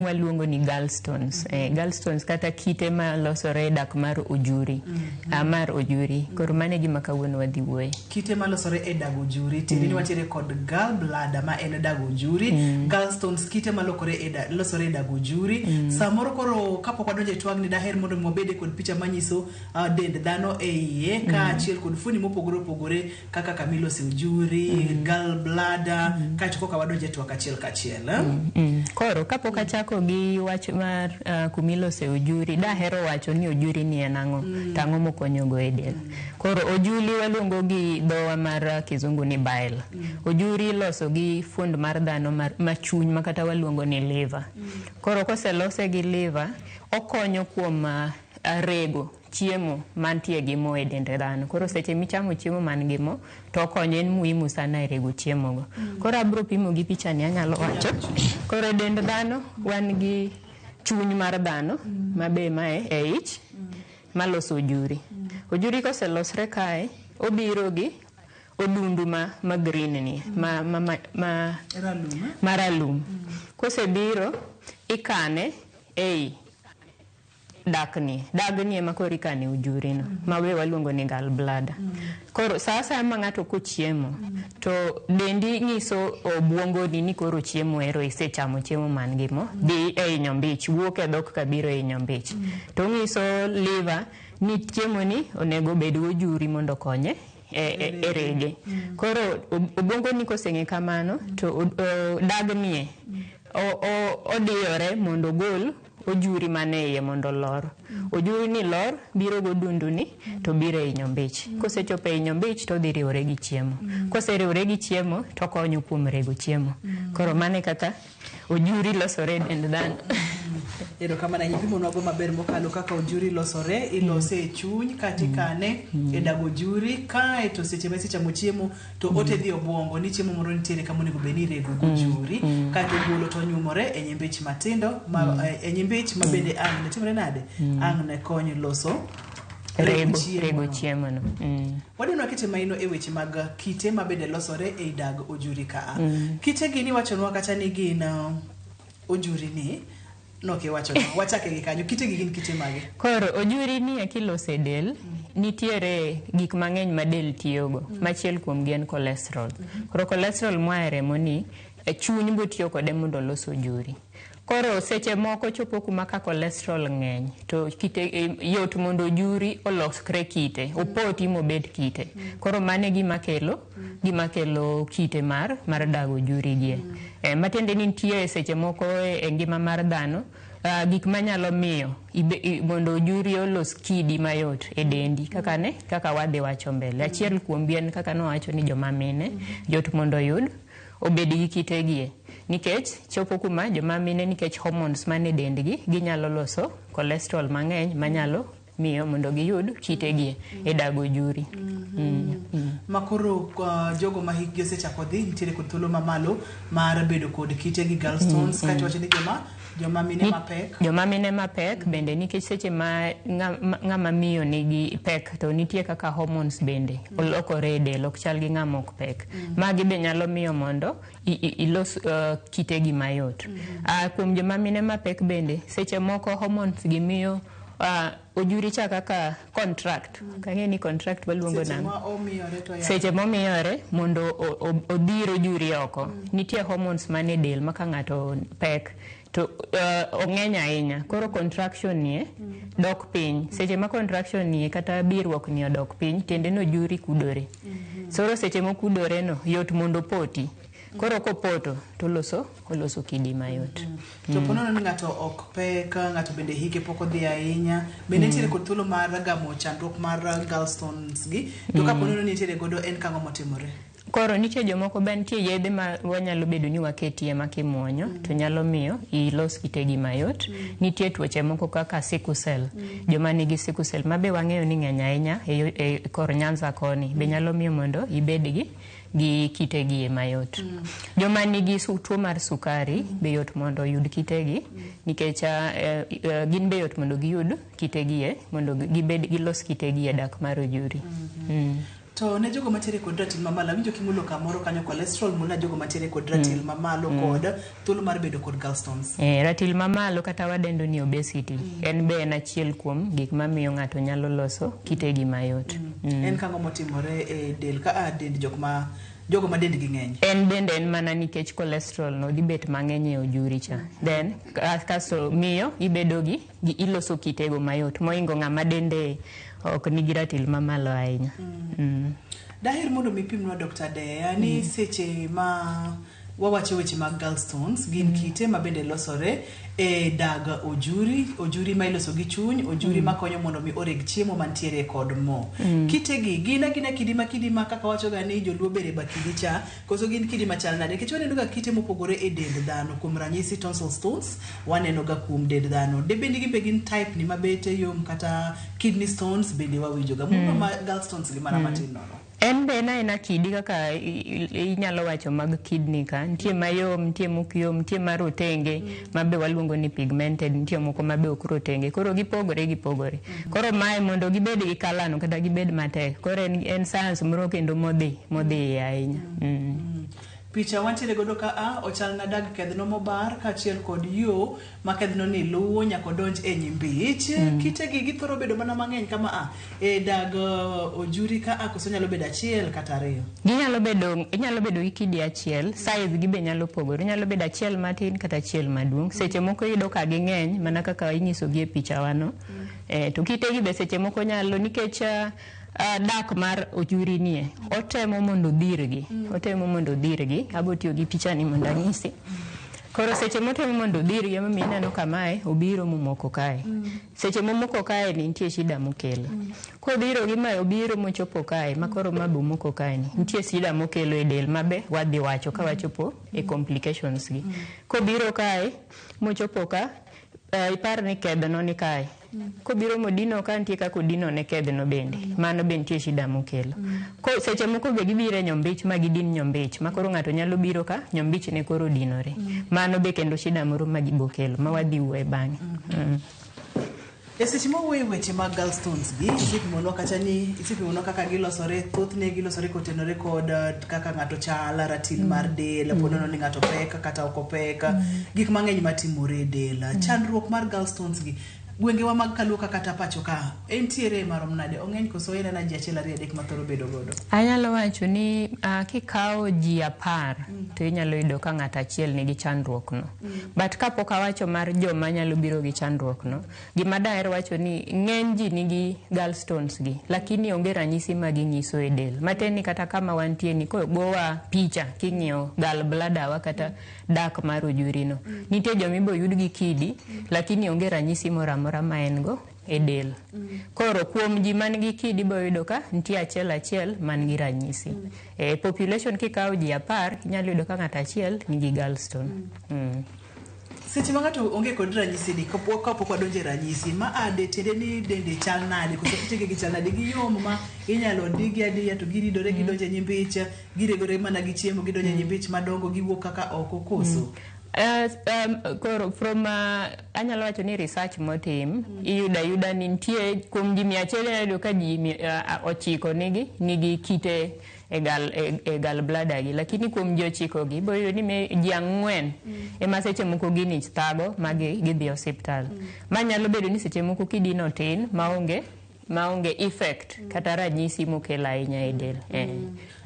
Waluongo ni gallstones. Gallstones kata kite ma losore e dak mar ojuri. Mar ojuri. Koro mano e gima kawuono wadhi wuoye. Kite malosore e dag ojuri tiende ni wantiere kod gallbladder ma en dag ojuri, gallstones kite malokore e da, losore e dag ojuri. Samoro koro kapok wadonjo e twagni daher mondo mi wabede kod picha manyiso dend dhano e iye kaachiel kod fuoni mopogore opogore kaka kama ilose ojuri, gallbladder, kaeto koka wadonjo e twak achiel kachiel, eh? Koro kapok achako gi wach mar kumilose ojuri, dahero wacho ni ojuri ni en ang'o, to ang'o mokonyogo e del. Koro ojuli waluongo gi dhowa mar kizungu ni bile. Ojuri iloso gi fuond mar dhano mar, machuny ma kata waluongo ni liver. Koro koselose gi liver, okonyo kuom rego chiemo mantie gi mo e dend dhano. Koro seche michamo chiemo man gi mo, to okonyo en muhimu sana e rego chiemo go. Koro abro pimo gi picha ni anyalo wacho. Koro e dend dhano wan gi chuny mar dhano ma be mae e ich maloso ojuri. Ojuri koselosre kae, obiro gi odundu ma green ni ma Ralum, eh? Maralum. Kosebiro ikane ei dakni dagni ema koro ikane ojuri no ma be waluongo ni gallbladder. Koro sa asaya ma ng'ato kochiemo to dendi nyiso obwongoni ni koro chiemo ero isechamo chiemo man gi mo dhi ei nyombich wuok e dhok kabiro ei nyombich to ong'iso liver ni chiemo ni onego obed gojuri mondo okonye e rege. Koro obwongoni koseng'e kamano to dagnie odiyore mondo ogol ojuri mane iye mondo olor. Ojuri ni lor biro godundu ni to biro ei nyombich. Kosechopo ei nyombich to odhi riwore gi chiemo. Koseriwore gi chiemo to okonyo kuom rego chiemo. Koro mano e kaka ojuri losore e dend dhano. Erokamano ahinya ipimonwago maber mokalo kaka ojuri losore, ilose e chuny kaeto ikane e dag ojuri kaeto seche ma isechamo chiemo to ote dhi e obwongo ni chiemo moro nitiere kama onego bed ni irego gojuri kaeto ogolo to onyumore e nyimbich matindo ma, e nyimbich ma bende ang' ne timre nade ang' ne kony loso rego chiemo rego no. Chiemo no. Wadwa wakete maino e weche mag kite ma bende losore ei dag ojuri kaa. Kite gi niwachonwa kata ni gin ojuri ni nokiwachonwa. Wachake gi kanyo. Kite gi gin kite mage? Koro ojuri ni kilose e del, nitiere gik mang'eny ma del tiyogo. Machiel kuom gi en cholesterol. Koro cholesterol moa e remo ni, e chuny botiyo kode mondo olos ojuri. Koro seche moko chopo kuma ka cholesterol ng'eny to kite yot mondo ojuri olokre kite, opoti mobed kite. Koro mano e gima kelo kite mar dag ojuri gie. Matiende ni nitie seche moko e ngima mar dhano gik manyalo miyo mondo ojuri olos kidi mayot e dendi kaka ne kaka wadhi wacho mbele. Achiel kuom gi en kaka nowacho ni joma mine yot mondo oyud obed gi kite gie nikech chopo kuma joma mine nikech hormones man e dendgi ginyalo loso cholesterol mang'eny manyalo miyo mondo giyud kite gie e dag ojuri. Ma koro jogo ma hikgi osechako dhi nitiere kod thuolo mamalo mar bedo kod kite gi gallstones kaeto wacho ni joma mine mapek. Joma mine mapek bende nikech seche ma ng'ama miyo nigi pek to nitie kaka hormones bende olokore e del ok chal gi ng'ama ok pek. Magi be nyalo miyo mondo ilos kitegi mayot. Kuom joma mine mapek bende seche moko hormones gi miyo ojuri cha kaka contract. Ok ang'e ni contract waluongo seche nang'o. Ma omiyore to Seche momiyore mondo odhir ojuri oko. Nitie hormones man e del ma ka ng'ato pek to ong'eny ahinya. Koro contraction nie dok piny. Seche ma contraction nie kata biruok ni odok piny, tiende ni ojuri kudore. Soro seche mokudore no yot mondo opoti. Koro kopoto to oloso kidi mayot. To po nono ni ng'ato ok pek, ng'ato bende hike pok odhi ahinya, bende nitiere kod thuolo mar gamo chandruok mar gallstones gi to kapo nono ni nitiere godo en kang'o motimore? Koro nitie jomoko be nitie yedhe ma wanyalo bedo ni waketie ma kimuonyo to nyalo miyo ilos kitegi mayot. Nitie tuoche moko kaka sickle cell. Joma nigi sickle cell ma be wang'eyo ni ng'eny ahinya e kor Nyanza koni be nyalo miyo mondo ibed gi kitegi e mayot. Joma nigi tuo mar sukari be yot mondo oyud kitegi nikech gin be yot mondo giyud kitegi e mondo gibed gilos kitegi e dak mar ojuri. To ne jogo mantiere kod ratil mamalo, awinjo kimulo kamoro kanyo cholesterol, mulna jogo mantiere kod ratil mamalo kod thuolo mar bedo kod gallstones. Ratil mamalo kata wadendo ni obesity, en be en achiel kuom gik mamiyo ng'ato nyalo loso kitegi mayot. En kang'o motimore e del ka a dend jok ma jogo ma dendgi ng'eny? En bende en mana nikech cholesterol no dhi bet mang'eny e ojuri cha. Then kasto miyo ibedo gi iloso kitego mayot moingo ng'ama dende ok nigi ratil mamalo ahinya. Daher mondo mi pimnwa, Dr. Deya, ni seche ma wawacho weche mag gallstones, gin kite ma bende losore e dag ojuri, ojuri ma iloso gi chuny, ojuri makonyo mondo mi oreg chiemo mantiere kod mo. Kitegi gin agina kidi ma kidi ma kaka wacho ga ni joluo bere ba kidi cha, koso gin kidi machal nade? Nikech waneno ga kite mopogore e dend dhano, kuom ranyisi tonsil stones waneno ga kuom dend dhano. De bende gin be gin type ni mabete yom, kata kidney stones bende wawinjo ga. Muno ma gallstones gi mana matin nono. En be en aena kidi kaka inyalo wacho mag kidney ka. Nitie mayom, nitie mok yom, nitie marotenge ma be waluongo ni pigmented, nitie moko ma be ok rotenge. Koro gipogore gipogore. Koro mae mondo gibed gi kalano kata gibed matek. Koro en science moro kendo modhi iye ahinya. Picha wantiere godo ka a ochal na dag kedhno mobar kaachiel kod yo ma kedhno ni luwo nyaka odonj e nyimbich. Kitegi githoro bedo mana mang'eny kama a e dag ojuri ka a, koso nyalo bedo achiel kata ariyo? Ginyalo bedo, inyalo bedo gi kidi achiel, size gi be nyalo pogore. Nyalo bedo achiel matin kata achiel maduong'. Seche moko iyudo ka ging'eny mana kaka inyiso gi e picha wano. To kitegi be seche moko nyalo nikech dak mar ojuri nie, otemo mondo odhirgi. Otemo mondo odhirgi. Abo tiyo gi picha ni mondo anyisi. Koro seche motemo mondo odhirgi emomiyo ineno kamae obiro momoko kae. Seche momoko kae ni nitie shida mokelo. Kodhiro gi ma obiro mochopo kae ma koro ma bomoko kae ni nitie shida mokelo e del mabe wadhi wacho ka wachopo e complications gi. Kobiro kae mochopo ka, ipar ni kedhno ni kae. Kobiro modino ka, nitie kaka odino ne kedhno bende. Mano be nitie shida mokelo. Ko seche moko be gibiro e nyombich ma gidin nyombich ma koro ng'ato nyalo biro ka nyombich ne koro odinore. Mano be kendo shida moro ma gibo kelo ma wadhi wuoye bang'e. E seche mawuoyo e weche mag gallstones gi, isepimonwa kacha ni isepimonwa kaka gilosore, thothne gilosore kotenore kod kaka ng'ato chal, ratil mar del, po nono ni ng'ato pek kata ok opek, gik mang'eny matimore e del. Chandruok mar gallstones gi gwengewa mag kaluo ka kata pacho ka entiere marom nade? Ong'eny koso en ana ji achiel, ariyo, adek mathoro bedo godo? Anyalo wacho ni kikawo ji 10 to inyalo yudo ka ng'ato achiel nigi chandruok no. But kapok awacho mar joma nyalo biro gi chandruok no, gima daher wacho ni ng'eny ji nigi gallstones gi, lakini onge ranyisi ma ginyiso e del. Matiende ni kata kama wantie ni kogowa picha king'iyo gallbladder wa kata dak mar ojuri no, nitie joma ibo yud gi kidi, lakini onge ranyisi moro amora ma en go e del. Koro kuom ji man gi kidi ibo yudo ka nitie achiel achiel man gi ranyisi. E population kikawo ji 10, inyalo yudo ka ng'ato achiel nigi gallstone. Seche ma ng'ato onge kod ranyisi ni, kapok wadonjo e ranyisi ma ade, tiende ni dende chal nade, koso kitege gi chal nade? Giyom ma inyalo digi adiya to giridore, gidonjo e nyimbich, giregore mana gi chiemo, gidonjo e nyimbich madongo, giwuok kaka oko koso? Koro from anyalo wacho ni research motim, iyudo ayuda ni nitie kuom ji 100, inyalo yudo ka ji 9 nigi kite e gallbladder gi, lakini kuom ji 9 gi ibo yudo ni ji 4 ema seche moko gini thago ma gidhi osiptal. Ma nyalo bedo ni seche moko kidino tin maonge effect kata ranyisi mokelo ahinya e del.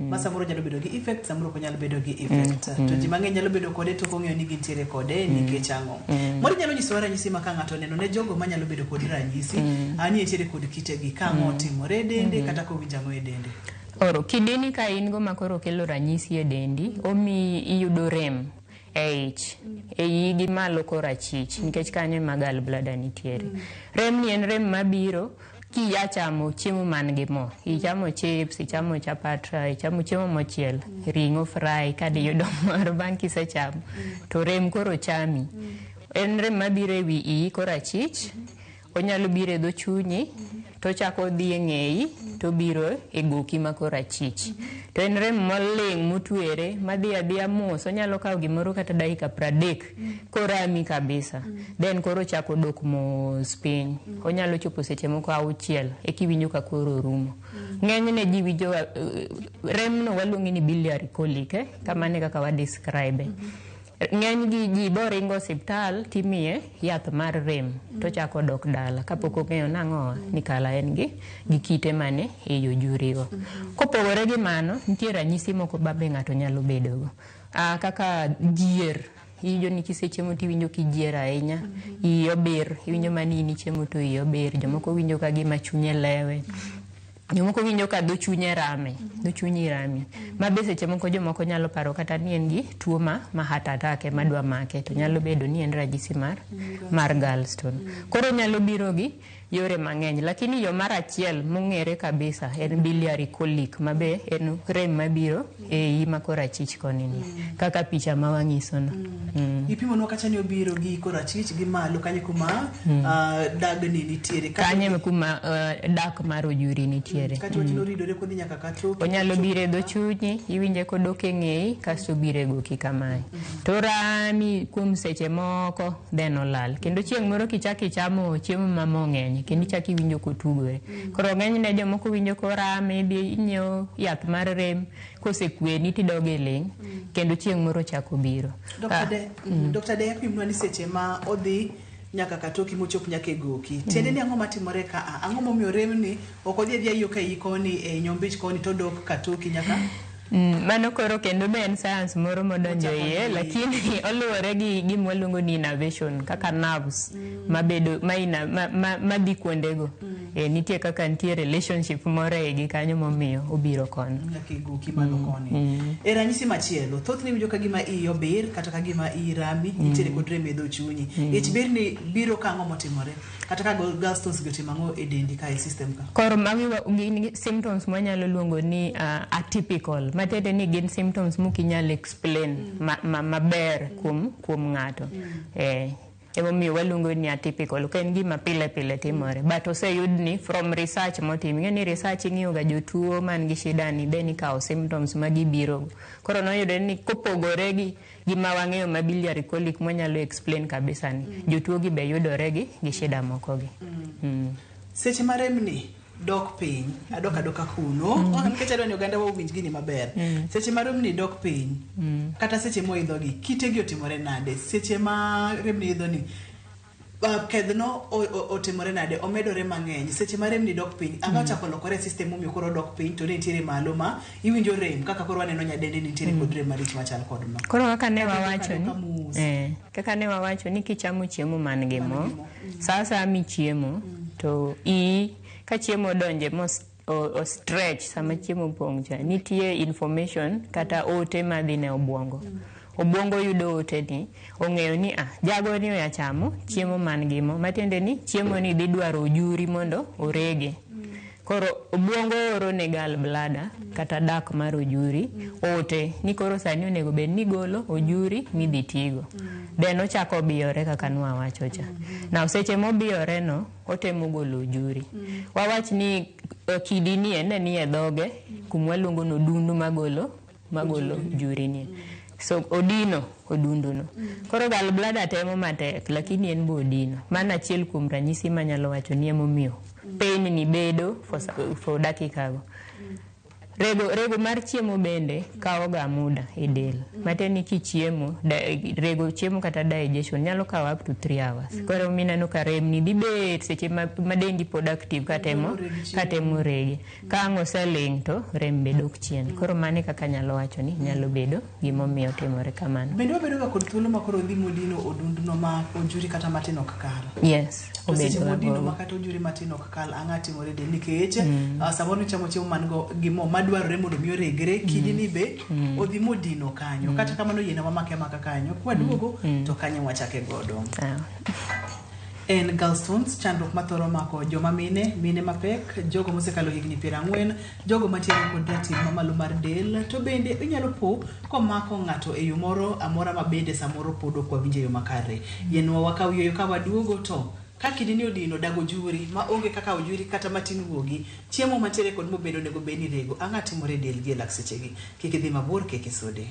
Ma samoro nyalo bedo gi effect, samoro ok nyal bedo gi effect, to ji mang'eny nyalo bedo kode to ok ong'eyo ni gintiere kode nikech ang'o. Moro nyalo nyisowa ranyisi ma ka ng'ato oneno, ne jogo manyalo bedo kod ranyisi ani entiere kod kitegi, ka ang'o otimore e dende kata kowinjo ang'o e dende? Oro kidini ka in go ma koro kelo ranyisi e dendi, omiyi iyudo rem e ich, e iyi gi malo korachich, nikech kanyo ema gallbladder nitiere. Rem ni en rem mabiro kiya chamo chiemo man gi mo. Ichamo chips, ichamo chapat, ichamo chiemo mochiel, ring'o fry kadiyudo moro bang' kisechamo, to rem koro chami. En rem mabiro e wi iyi korachich, onyalo biro e dho chunyi, to ochako odhi e ng'eyi, to to obiro e goki ma korachich. To en rem moling' motwere madhi adhiya mos, onyalo kawo gimoro kata dakika 30 korami kabisa. Then koro ochako dok mos piny. Onyalo chopo seche moko 6 eka iwinjo ka koro orumo. Ng'enyne ji winjo remno waluonge ni biliary colic, kamano e kaka wa describe. Ng'eny gi ji boringo osiptal timiye yath mar rem tochako dok dala kapok ong'eyo nang'owa ni kala en gi kite mane ei ojurigo. Kopogore gi mano, nitie ranyisi moko ma be ng'ato nyalo bedogo. Kaka jier, iwinjo ni kisechiemo tiwinjo kijier ahinya, iyi obir, iwinjo mana ni in ichiemo to iyi obir. Jomoko winjo ka gima chunye lewe. Jomoko winjo ka dho chunye rame, dho chunyi rami. Ma be seche moko jomoko nyalo paro kata ni en gi tuo ma heart attack ema dwa make to nyalo bedo ni en ranyisi mar gallstone. Koro onyalo biro gi yore mang'eny lakini yo mar achiel mong'ere kabisa en biliary colic ma be en rem mabiro e iyi ma korachich koni ni kaka picha ma wang'iso no. Ipimonwa kacha ni obiro gi korachich gi malo kanyo kuma dagni nitiere. Kanyo e kuma dak mar ojuri nitiere. Kata wach noridore kodhi nyaka katoki. Onyalo biro e dho chunyi, iwinje kodok e ng'eyi, kasto obiro e goki kamae. To rami kuom seche moko, then olal. Kendo chieng' moro kichako ichamo chiemo ma mo ng'eny, kendo ichako iwinjo kotugore. Koro ng'enyne jomoko winjo korame, idhi inyiewo yath mar rem, kosekweni tidog e ling', kendo chieng' moro ochako biro. Dr. De, Dr. De pimnwa ni seche ma odhi nyaka katoki mochop nyaka e goki. Tiende ni ang'o matimore ka a? Ang'o momiyo remni ok odhi adhiya yo ka iyi koni e nyombich koni to odok katoki nyaka Mano koro kendo be en science moro modonjo Mochako iye lakini oluwore gi gima waluongo ni innervation kaka nerves mabedo ma ina, ma, ma, madhi kuondego. Nitie kaka nitie relationship moro e igi kanyo momiyo obiro kono. Nyaka e goki malo koni. E ranyisi machielo, thothne iwinjo ka gima iyi obir kata ka gima iyi rami, nitiere kod rem e dho chunyi. Ich birni biro ka ang'o motimore? Kata ka gallstones gi otimo ang'o e dendi ka e system ka? Koro magi gin symptoms mwanyalo luongo ni atypical, matiende ni gin symptoms mokinyal explain maber kuom ng'ato. Emomiyo waluongo ni atypical, ok en gima pile pile timore. But oseyud ni from research motim, ing'e ni research ing'iyo ga jotuo man gi shida ni then ikawo symptoms ma gibiro go. Koro noyudore ni kopogore gi gima wang'eyo ma biliary colic mwanyalo explain kabisa ni, jotuo gi be yudore gi shida moko gi. Seche ma remni dok piny, adok adoka kuno, nikech adwa ni oganda wa owinj gini maber. Seche ma remni dok piny, kata seche moidho gi, kitegi otimore nade? Seche ma remni idho ni, kedhno otimore nade? Omedore mang'eny. Seche ma remni dok piny, ang'o ochako lokore e system momiyo koro odok piny to ne nitiere malo ma iwinjo rem kaka koro waneno nyadende nitiere kod rem malich machal kod ma. Koro kaka ne Kata wawacho ni adoka mos. Kaka ne wawacho ni kichamo chiemo man gi mo, Man gi mo. Sa asaya michiemo to iyi ka chiemo odonje mos o stretch sama chiemo opong' cha, nitie information kata ote madhi ne obwongo. Obwongo yudo ote ni ong'eyo ni jago ni oya chamo chiemo man gi mo, matiende ni chiemo ni dhi dwaro ojuri mondo orege. Koro obwongo oro ne gallbladder kata dak mar ojuri ote ni koro sani onego bed ni igolo ojuri midhi tigo. Then ochako obiyore kaka nwawacho cha. Now seche mobiyore no otemo golo ojuri. Wawach ni kidi ni ne ni e dhoge kumwaluongo ni odundu magolo ojuri ni. So odino odundu no. Koro gallbladder temo matek lakini en be odino. Mano achiel kuom ranyisi manyalo wacho ni emomiyo pain ni bedo for dakika go. Rego mar chiemo bende kawo ga muda e del. Matiende ni kichiemo, rego chiemo kata digestion nyalo kawo up to 3 hours. Koro mineno ka rem ni dhi bet seche ma dendi pod active katemo rege. Ka ang' oseling' to rem be dok chien. Koro mano e kaka anyalo wacho ni nyalo bedo gimomiyo otimore kamano. Bende wabedo ga kod thuolo ma koro dhi modino odunduno ma ojuri kata matin ok kal. Yes, To seche obedo modino ga ma kata ojuri matin ok kal, ang'o timore e del? Nikech samoro nichamo chiemo man go gi mo madwarore mondo mi oregre, kidi ni be odhi modino kanyo. Kata kamano yiena wamake amaka kanyo, kwaduogo to kanyo wachake godo. Sawa. En gallstones, chandruok mathoro mako joma mine, mine mapek, jogo mosekalo higni 40, jogo mantiere kod ratil mamalo mar del, to bende inyalo po komako ng'ato e yo moro amora ma bende samoro pod ok wawinjo e yo makare. Yienwa wakaw yueyo ka waduogo to Ka kidni odino dago ojuri ma onge kaka ojuri kata matin wuogi, chiemo mantiere kod mo bende onego bed ni rego. Ang'o timore e del gi e lak sechegi? Kik idhi mabor, kik isude.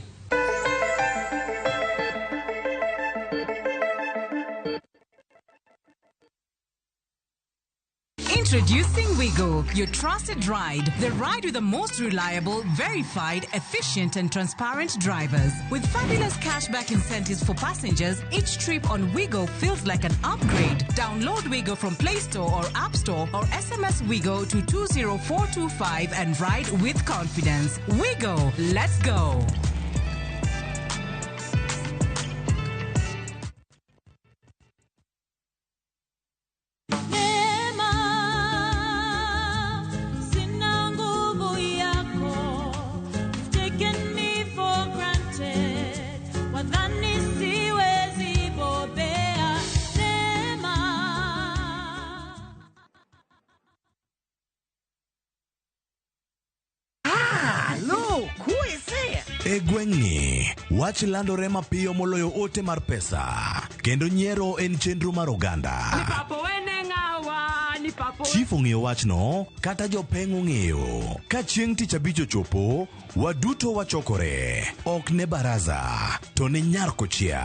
Introducing Wiggo, your trusted ride. The ride with the most reliable, verified, efficient, and transparent drivers. With fabulous cashback incentives for passengers, each trip on Wiggo feels like an upgrade. Download Wiggo from Play Store or App Store or SMS Wiggo to 20425 and ride with confidence. Wiggo, let's go. Neema, sina nguvu yako. You've taken me for granted. Wadhani siwezi bobea. Neema. E gweng'ni, wach landore mapiyo moloyo ote mar pesa, kendo nyiero en chenro mar oganda. Chief ong'eyo wachno, kata jopeng' ong'eyo. Ka chieng' tich abich ochopo, waduto wachokore. Ok ne baraza, to ne nyar kochia.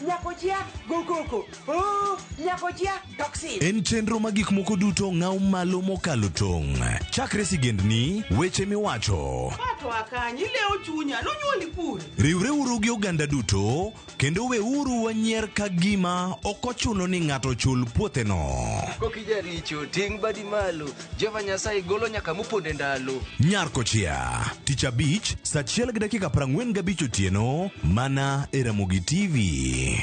Nyakochia go koko. Oh, nyakochia toxin. En chenro ma gik moko duto ng'aw malo mokalo tong'. Chakre sigendni, weche miwacho, To akanyi leo chunya nonyuoli kure. Riwreuru gi oganda duto kendo weuru wanyier ka gima ok ochuno ni ng'ato chul puotheno. Kokijaricho ting' badi malo Jehova Nyasaye golo nyaka moponde ndalo. Nyar Kochia, tich abich, saa achiel gi dakika 45 otieno, mana e Ramogi TV.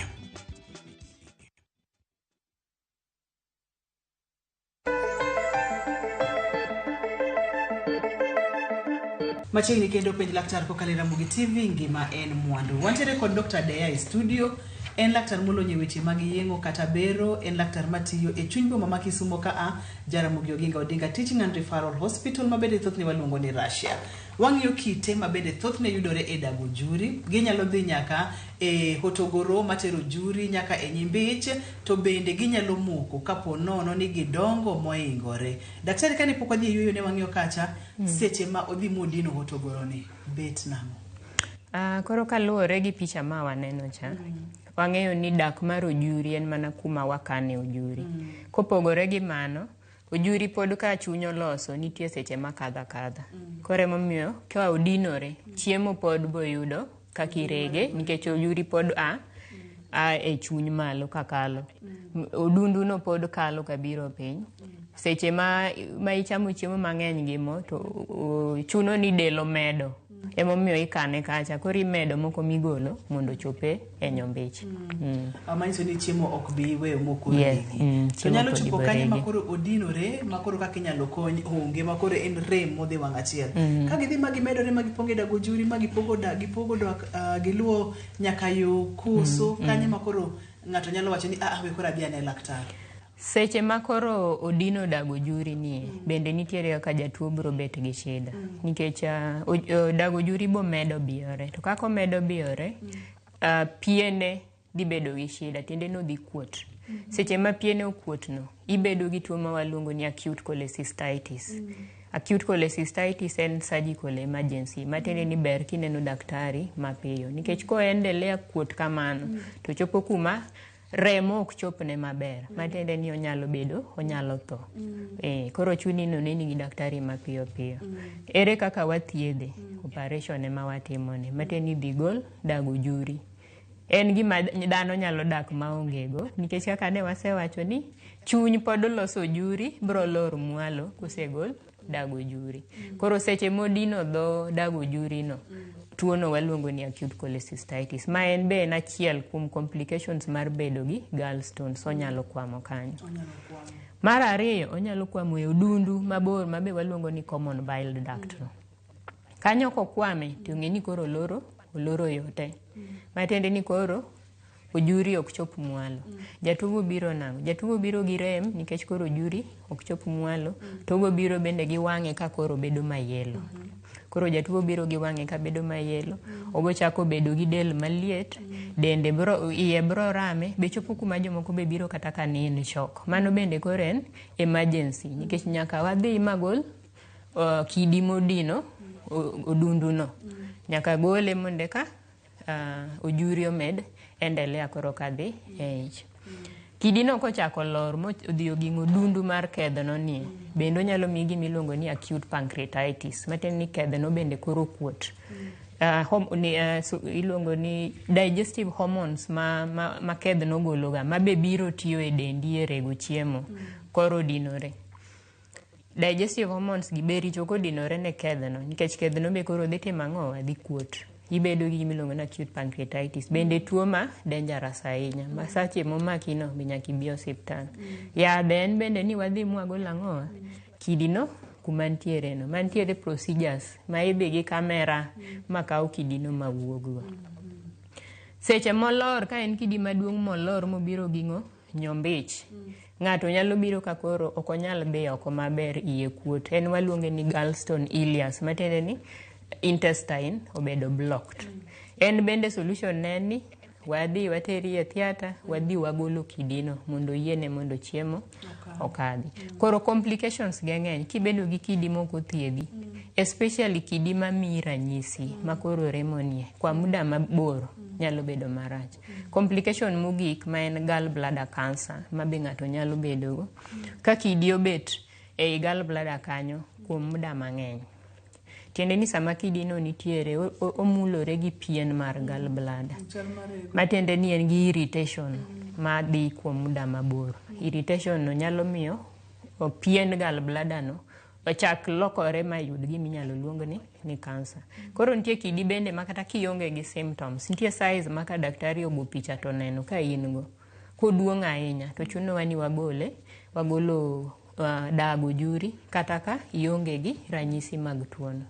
Machiegni kendo penj laktar kokalo e Ramogi TV, ngima en mwandu. Wantiere kod Dr. Deya e studio. En laktar molony e weche mag yeng'o kata bero, en laktar matiyo e chuny boma ma Kisumo ka a Jaramogi Oginga Odinga Teaching and Referral Hospital ma bende thothne waluongo ni Russia. Wang'iyo kite ma bende thothne yudore e dag ojuri. Ginyalo dhi nyaka e hotogoro matero ojuri nyaka e nyimbich to bende ginyalo moko kapo nono ni gidongo moingore. Daktari kane pok wadhi e yueyo ne wang'iyo kacha seche ma odhi modino hotogoro ni bet nang'o? Koro kaluwore gi picha ma waneno cha, wang'eyo ni dak mar ojuri en mana kuma wakane ojuri. Kopogore gi mano, ojuri pod ka chuny oloso nitie seche makadho akadha. Koro emomiyo ka odinore, chiemo pod boyudo kaka irege nikech ojuri pod a e chuny malo kakalo. Odundu no pod kalo kabiro piny. Seche ma ichamo chiemo mang'eny gi mo to chuno ni del omedo. Emomiyo ikane kacha, koro imedo moko migolo mondo ochope e nyombich. Manyiso ni chiemo ok bi weyo mok Yes, oregi. To chiemo nyalo pod chopo ibo kanye ma regi. koro odinore ma koro kaka inyalo kony onge ma koro en rem modhi wang' achiel. Ka gidhi ma gimedore ma gipongo e dag ojuri ma gipogo da gipogo dak giluwo nyaka yo koso kanye ma koro ng'ato nyalo wacho ni ah we koro adhi ane laktar. Seche ma koro odino dag ojuri nie, bende nitiere kaka jatuo biro bet gi shida. Nikech dag ojuri bomedo biyore. To kaka omedo biyore, piene dhi bedo gi shida, tiende ni odhi kuot. Seche ma piene okuot no, ibedo gi tuo ma waluongo ni acute cholecystitis. Acute cholecystitis en surgical emergency, matiende ni ber kineno daktari mapiyo. Nikech koendelea kuot kamano, to chopo kuma remo ok chopne maber, matiende ni onyalo bedo, onyalo tho. Koro chuni ni oneni gi daktari mapiyo piyo. Ere kaka wathiedhe? Operation ema watimone, matiende ni idhi gol dag ojuri. En gima dhano nyalo dak maonge go, nikech kaka ne wasewacho ni chuny pod loso ojuri, bro lor mwalo kosegol dag ojuri. Koro seche modino dho dag ojuri no, tuo no waluongo ni acute cholecystitis. Ma en be en achiel kuom complications mar bedo gi gallstones, onyalo kwamo kanyo. Mar ariyo, onyalo kwamo e odundu mabor ma be waluongo ni common bile duct no. Kanyo kokwame to ng'e ni koro oloro yo te. Matiende ni koro ojuri ok chop mwalo. Jatuo biro nang'o? Jatuo biro gi rem nikech koro ojuri ok chop mwalo. To biro bende gi wang'e ka koro bedo mayelo. Koro Koro jatuo biro gi wang'e kabedo ma yellow, obochako bedo gi del maliet, dende bro, iye bro rame, be chopo kuma jomoko be biro kata ka ni in shock. Mano bende koro en emergency nikech nyaka wadhi magol kidi modino odundu no. Nyaka gole mondo eka ojuri omed endelea koro kadhi e ich. Kidino kochako lor modhi oging'o odundu mar kedhno nie, bende onyalo miyi gima iluongo ni acute pancreatitis, matiende ni kedhno bende koro kuot. Iluongo ni digestive hormones ma kedhno gologa, ma be biro tiyo e dendi e rego chiemo, koro dinore. Digestive hormones gi be richo kodinore ne kedhno, nikech kedhno be koro dhi timo ang'o? Dhi kuot. Ibedo gi gima iluongo ni acute pancreatitis. Bende tuo ma dangerous ahinya, ma sache momaki no be nyaka ibi osiptal. Yadhe en bende ni wadhi mwagol ang'o? Kidino kuma ntiere no. Mantiere procedures ma idhi gi camera ma kaw kidino mawuog go. Seche molor ka en kidi maduong' molor mobiro ging'o nyombich. Ng'ato nyalo biro ka koro ok onyal dhi oko maber iye kuot. En waluonge ni gallstone ileus, matiende ni intestine obedo blocked. En bende solution ne en ni wadhi wateri e theatre, wadhi wagolo kidino mondo oyiene mondo chiemo okadhi. Koro complications ge ng'eny kibedo gi kidi mok othiedhi, especially kidi mamiyi ranyisi makoro remonie kwa muda mabor nyalo bedo marach. Complication mogik ma en gallbladder cancer ma be ng'ato nyalo bedogo ka kidi obet ei gallbladder kanyo kuom muda mang'eny. Tiende ni sama kidino nitiere omulore gi pien mar gallbladder. Matiende ni en gi irritation madhi kuom muda mabor. Irritation no nyalo miyo pien gallbladder no ochak lokore mayud giminyalo luong ni cancer. Koro nitie kidi bende ma kata kionge gi symptoms, nitie size ma ka daktari ogo picha to oneno ka in go. Koduong' ahinya to chunowa ni wagole, wagolo dago juri kata ka ionge gi ranyisi mag tuono.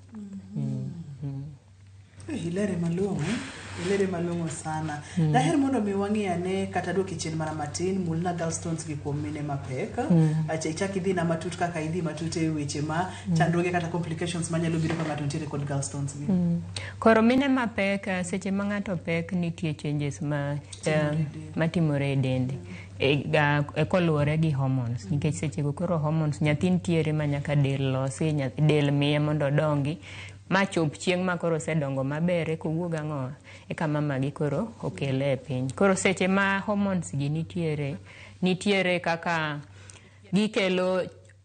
Ilere malong'o, ilere malong'o sana. Daher mondo mi wang'i ane kata duoki chien mana matin, mulna gallstones gi kuom mine mapek. Acha ichak idhi na matut kaka idhi matut e weche ma chandruoge kata complications manyalo biro ka ng'ato nitiere kod gallstones gi. Koro mine mapek, seche ma ng'ato pek nitie changes ma matimore e dende koluwore gi hormones nikech seche go koro hormones nyathi nitiere ma nyaka del losi del miye mondo odongi ma chop chieng' ma koro osedongo maber eka owuog ang'o eka mama gi koro okele e piny. Koro seche ma hormones gi nitiere nitiere kaka gikelo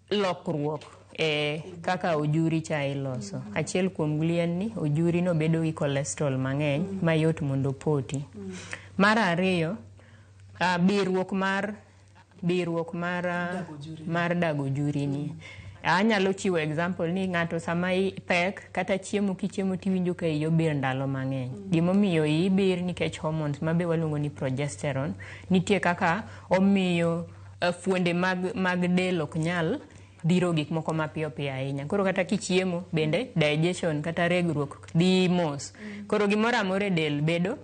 lokruok e kaka ojuri cha iloso. Achiel kuom gi en ni ojuri no bedo gi cholesterol mang'eny mayot mondo opoti. Mar ariyo, birruok mar mar dago ojuri ni. Anyalo chiwo example ni ng'ato sama pek kata chiemo kichiemo tiwinjo ka iyi obir ndalo mang'eny. Gimomiyo iyi bir nikech hormones mabe waluongo ni progesterone nitie kaka omiyo fuonde mag del ok nyal dhiro gik moko mapiyo piyo ahinya. Koro kata kichiemo bende digestion kata regruok dhi mos. Koro gimoro amora e del bedo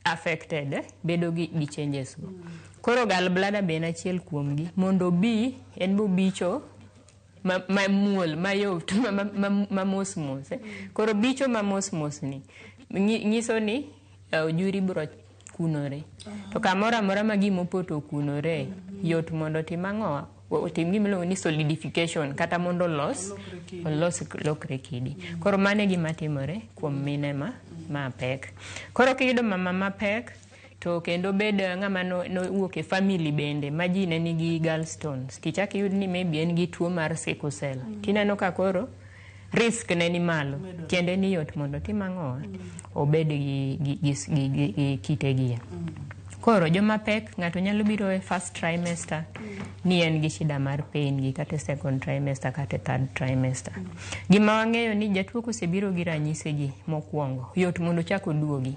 affected, bedo gi changes go. Koro gallbladder be en achiel kuomgi. Mondo obi, en bobicho ma muol mayot ma mos mos. Koro bicho ma mos mos ni nyiso ni ojuri biro kunore. To kamoro amora ma gimopoto okunore, yot mondo otim ang'o? Otim gima iluongo ni solidification kata mondo olos lokre kidi. Koro mano e gima timore kuom mine ma pek. Koro kiyudo mama mapek to kendo bed ng'ama nowuok e family bende ma ji ne nigi gallstones tichak iyud ni maybe en gi tuo mar sickle cell tineno ka koro risk ne ni malo tiende ni yot mondo otim ang'o obed gi kite gi. Koro joma pek ng'ato nyalo biro e first trimester ni en gi shida mar pain gi kata e second trimester kata e third trimester. Gima wang'eyo ni jatuo kosebiro gi ranyisi gi mokwongo yot mondo ochak oduogi.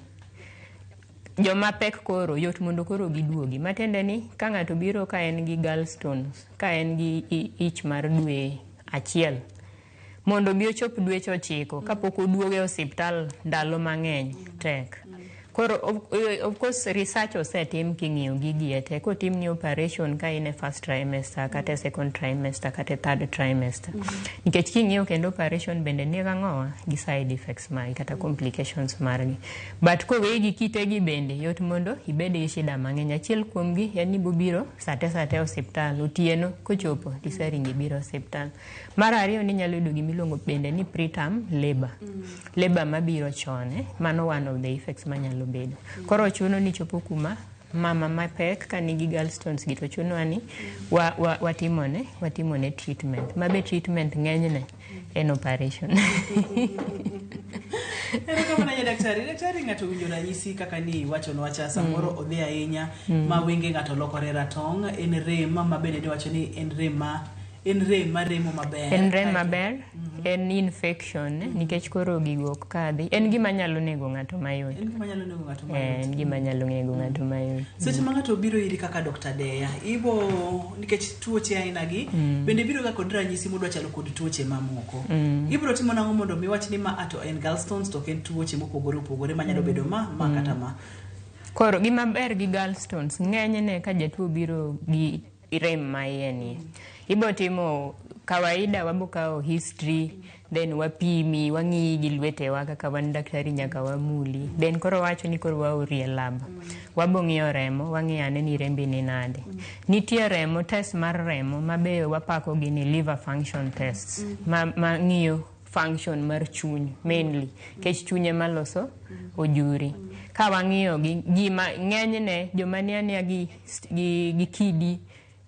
Joma pek koro yot mondo koro giduogi matiende ni ka ng'ato biro ka en gi gallstones ka en gi ich mar dwe achiel mondo obi ochop dweche 9 kapok oduogo e osiptal ndalo mang'eny tek. Koro of course research osetim king'iyo gigi e te kotim ni operation ka in e first trimester kata e second trimester kata e third trimester, nikech king'iyo kendo operation bende nigi ang'owa gi side effects magi kata complications margi. But koweyi gi kitegi bende yot mondo ibed gi shida mang'eny. Achiel kuomgi en ni bobiro sate sate e osiptal otieno kochopo tiseringo ibiro osiptal. Mar ariyo ni inyalo yudo gimiluongo bende ni preterm labor, labor mabiro chon, eh? Mano one of the effects manyalo bedo. Koro chuno ni chopo kuma mama mapek ka nigi gallstones gi to chunowa ni watimone treatment mabe treatment ng'enyne en operation. Erokamano ahinya, daktari. Daktari, ng'ato winjo ranyisi kaka ni iwachonwa cha, samoro odhi ahinya ma wenge ng'ato lokore ratong', en rem ma bende niwacho ni en rem ma en rem maremo maber. En rem maber, en infection, nikech koro gigo ok kadhi. En gima nyalo nego ng'ato mayot. En gima nyalo nego ng'ato Eh, mayot. En gima nyalo nego ng'ato mayot. Seche ma ng'ato obiro iri kaka Dr. Deya, ibo nikech tuoche aina gi bende biro ga kod ranyisi modwa chalo kod tuoche mamoko, ibiro timo nang'o mondo mi wach ni ma ato en gallstones to ok en tuoche mopogore opogore manyalo bedo ma kata ma? Koro gima ber gi gallstones, ng'enyne ka jatuo biro gi rem ma iye ni, ibo timo kawaida, wabo kawo history, then wapimi, wang'iyi gi lwetewa kaka wan daktari nyaka wamuli. Then koro wacho ni koro waori e lab, wabo ng'iyo remo, wang'iyo ane ni rembi ni nade. Nitie remo test mar remo mabe wapako gi ni liver function tests ma ng'iyo function mar chuny mainly, nikech chuny ema loso ojuri. Ka wang'iyo gi gima ng'enyne joma ni ania gi kidi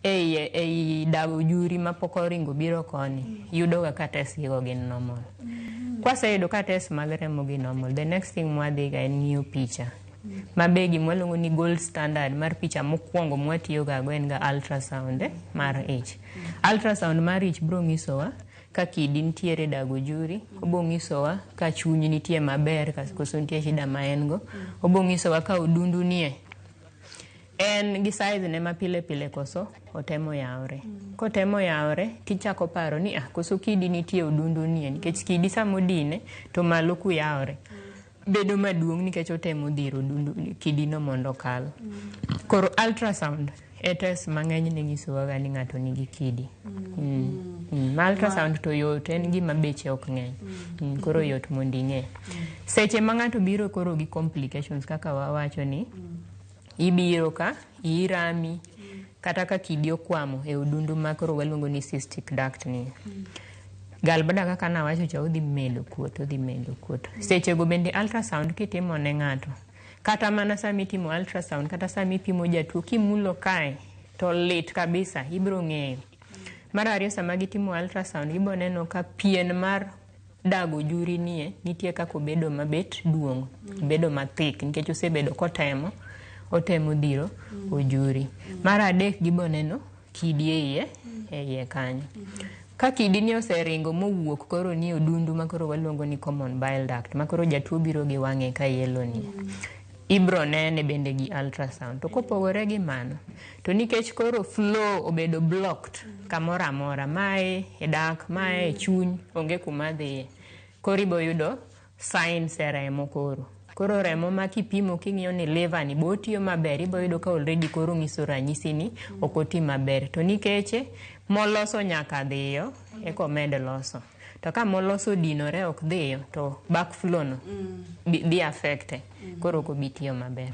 ei dag ojuri mapok oringo biro koni yudo ga ka test gigo gin normal. Kwaseyudo ka test mag remo gi normal, the next thing mwadhiga en ng'iyo picha mabe gima waluongo ni gold standard mar picha mokwongo mwatiyo gago en ga ultrasound mar ich. Ultrasound mar ich biro nyisowa ka kidi nitiere dag ojuri, obo nyisowa ka chuny nitie maber koso nitie shida ma en go, obo nyisowa ka odundu nie en gi size ne ma pile pile koso otemo yawre. Kotemo yawre tichako paro ni ah, koso kidi nitie odundu nie, nikech kidi samodine to malo kuyawre bedo maduong' nikech otemo dhiro odundu kidi no mondo okal. Koro ultrasound e test mang'eny ne nyisowaga ni ng'ato nigi kidi. Ma ultrasound to yot, en gima beche ok ng'eny. Koro yot mondo ing'e seche ma ng'ato biro koro gi complications kaka wawacho ni ibiro ka irami kata ka kidi okwamo e odundu ma koro waluongo ni cystic duct ni gallbladder kaka nawacho cha, odhi medo kuot, odhi medo kuot. Sechego bende ultrasound kitimo ne ng'ato, kata mana sama itimo ultrasound kata sama ipimo jatuo, kimulo kae to lit kabisa, ibiro ng'eyo. Mar ariyo, sama gitimo ultrasound gibo neno ka pien mar dag ojuri nie nitie kaka obedo mabet duong', obedo mathik nikech osebedo kotemo otemo dhiro ojuri. Mar adek, gibo neno kidi e iye kanyo. Ka kidi ni oseringo mowuok koro ni odundu ma koro waluongo ni common bile duct ma koro jatuo biro gi wang'e ka yellow ni, ibro nene bende gi ultrasound. To kopogore gi mano, to nikech koro flow obedo blocked kamoro amora, mae e dak mae e chuny onge kuma dhiye, koro ibo yudo signs e remo. Koro remo ma kipimo king'iyo ni liver ni bo otiyo maber, ibo yudo ka already koro ng'iso ranyisi ni ok oti maber, to nikech moloso nyaka dhiyo eka omed loso, to ka moloso dinore ok dhiyo to backflow no dhi affect, koro ok obi tiyo maber.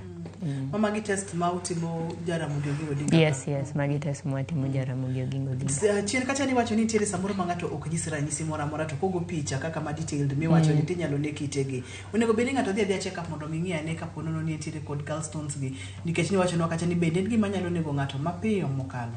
Ma magi test ma utimo Jaramogi Oginga Odinga? Yes, magi test mwatimo Jaramogi Oginga Odinga. Chien kacha niwacho ni nitiere samoro ma ng'ato ok nyis ranyisi moro amora, to kogo picha kaka ma detailed miwacho ni tinyalo ne kitegi. Onego bed ni ng'ato dhi adhiya check up mondo mi ng'i ane kapo nono ni entiere kod gallstones gi, nikech niwachonwa kacha ni bende en gima nyalo nego ng'ato mapiyo mokalo.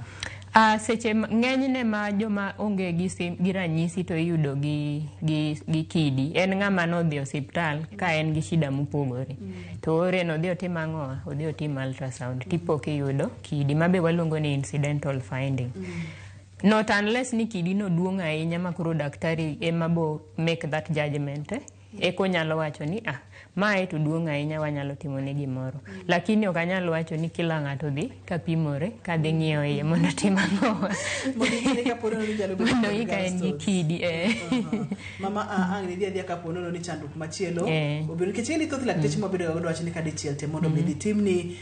Seche ng'enyne ma joma onge gi ranyisi to iyudo gi kidi en ng'ama nodhi osiptal ka en gi shida mopogore to ore nodhi otim ang'owa, odhi otim ultrasound tipo kiyudo kidi mabe waluongo ni incidental finding. Not unless ni kidi no duong' ahinya ma koro daktari ema bo make that judgment, eh? Eko nyalo wacho ni ah, mae to duong' ahinya, wanyalo timone gimoro. Lakini ok anyal wacho ni kila ng'ato dhi kapimore kadhi ng'iyo iye mondo otim ang'o. Mondo ing'e kapo nono ni nyalo bedo Mondo kod ing'e ka en gi gallstones. kidi, eh. Mama ang' ne dhi adhiya kapo nono ni chandruok machielo Eh. obiro, nikech ing'e ni thoth lakteche mabedo ga godo wacho ni kadichiel te mondo mi dhi timni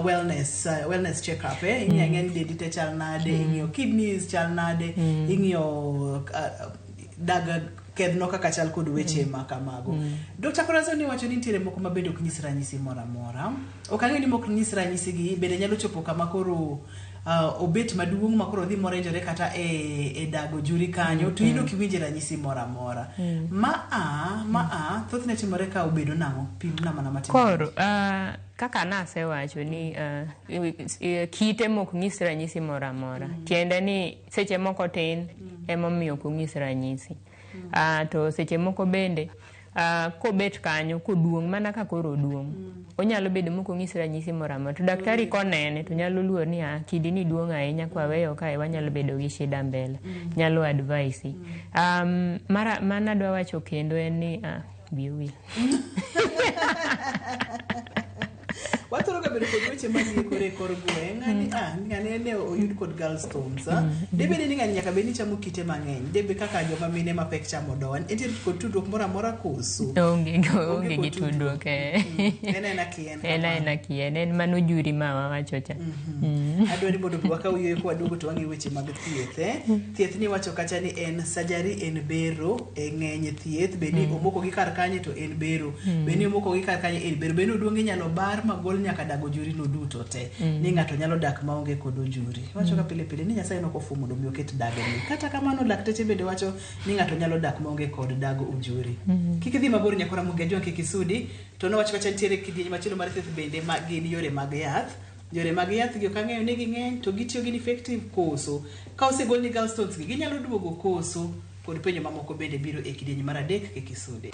wellness check up, eh, ing'iyo ang'iya ni dendi te chal nade, ing'iyo kidneys chal nade, ing'iyo dag kedhno kaka chal kod weche ma kamago. Dr. Corazon ni wacho ni nitiere moko ma bende ok nyis ranyisi moro amora. Ok ang'eyo ni mok nyis ranyisi gi bende nyalo chopo kama koro obet maduong' ma koro odhi morenjore kata e dago juri kanyo to in ok iwinje ranyisi moro amora. Ma a thothne timore ka obedo nang'o? Pimna mana matin. Koro kaka nasewacho ni kite mok nyis ranyisi moro amora, tiende ni seche moko tin emomiyo ok onyis ranyisi. To seche moko bende kobet kanyo koduong' mana ka koro oduong', onyalo bedo mok onyis ranyisi moro amora, to daktari konene to nyalo luor ni ah, kidi ni duong' ahinya, kwaweyo kae wanyalo bedo gi shida mbele, nyalo advise. Mara mana adwa wacho kendo en ni wiya owil. Wathoro ga bedo kod weche maliekore e kor gweng' ni ah, ng'ani ne oyud kod gallstones, ah. Debed ni ng'ani nyaka bed ni chamo kite mang'eny, debe kaka joma mine mapek chamo dowa, entie kod tudruok moro amora koso? Onge, onge kod gi tudruok, eh. En aena kien. En aena kien, en mano juri ma wawacho cha. Adwa ni mondo wakaw yueyo, kwaduogo to wang'i weche mag thieth, eh. Thieth ni wacho kacha ni en surgery, en bero e ng'eny thieth, bed ni omoko gi kar kanye to en bero, bed ni omoko gi kar kanye en bero, bed ni oduong' inyalo bar magol nyaka dago juri no duto te, ni ng'ato nyalo dak maonge kod ojuri. Wacho ka pile pile ni Nyasaye nokofuwo mondo mi oket dagoni. Kata kamano lakteche bende wacho ni ng'ato nyalo dak maonge kod dago ojuri. Kik idhi mabor, nyakora Mugi Ajwang', kik isudi. To nowacho kacha nitiere kidieny machielo mar thieth bende ma gin yore mag yath. Yore mag yath gi ok ang'eyo ni ging'eny to gitiyo, gin effective koso? Ka osegol ni gallstones gi, ginyalo duogo koso? Kod penjo mamoko bende biro e kidieny mar adek. Kik isude.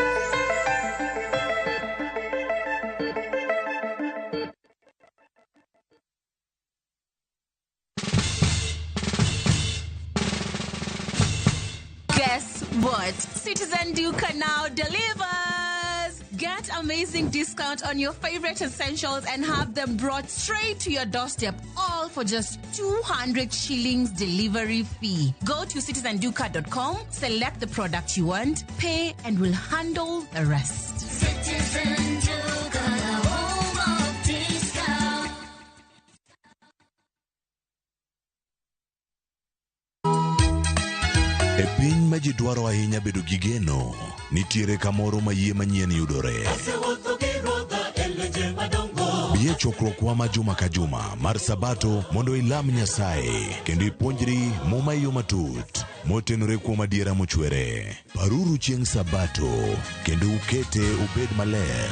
Guess what? Citizen Duka now delivers! Get amazing discount on your favorite essentials and have them brought straight to your doorstep, all for just 200 shillings delivery fee. Go to citizenduka.com, select the product you want, pay, and we'll handle the rest. Citizen Duka, the home of discount. E piny ma ji dwaro ahinya bedo gi geno, nitiere kamoro ma yie manyien yudore. Bi e chokruokwa ma juma ka juma mar Sabato mondo ilam Nyasaye kendo ipuonjri Muma e yo matut motenore kuom adiera mochwere. Paruru chieng' Sabato kendo ukete obed maler.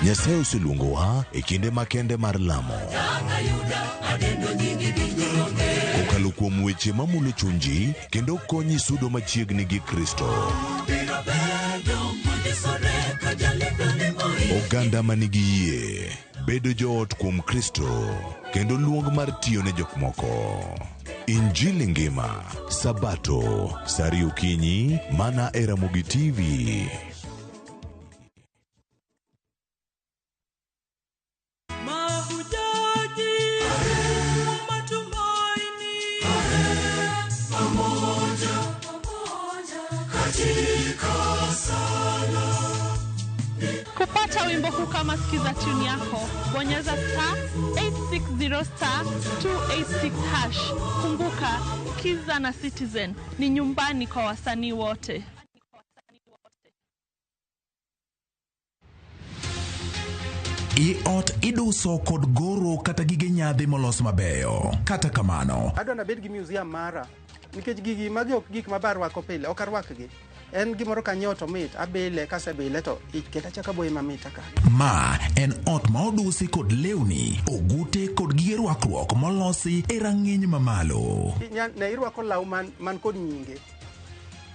Nyasaye oseluongowa e kinde makende mar lamo. Kokalo kuom weche mamulo chunji kendo konyi sudo machiegni gi Kristo. Oganda ma nigi yie bedo joot kuom Kristo kendo luong mar tiyo ne jok moko. Injili ngima, Sabato, saa ariyo okinyi, mana e Ramogi TV. Mahujaji wa matumaini, pamoja katika sala. Kupata wimbo huu kama skiza tune yako, bonyeza *860*286#. Kumbuka, Kiza na Citizen ni nyumbani kwa wasanii wote. I ot iduso kod goro kata gige nyadhi molos mabeyo. Kata kamano, Adwa nabed gi museum mara nikech gigi magi ok gik ma ba rwako pile, ok arwakgi. En gimoro kanyiewo to mit, abile, kasebile to kendo achako aboye mamit aka. Ma en ot ma odusi kod lewni, ogute kod gige rwakruok molosi e rang'iny mamalo. Ne irwako law man kod nyinge.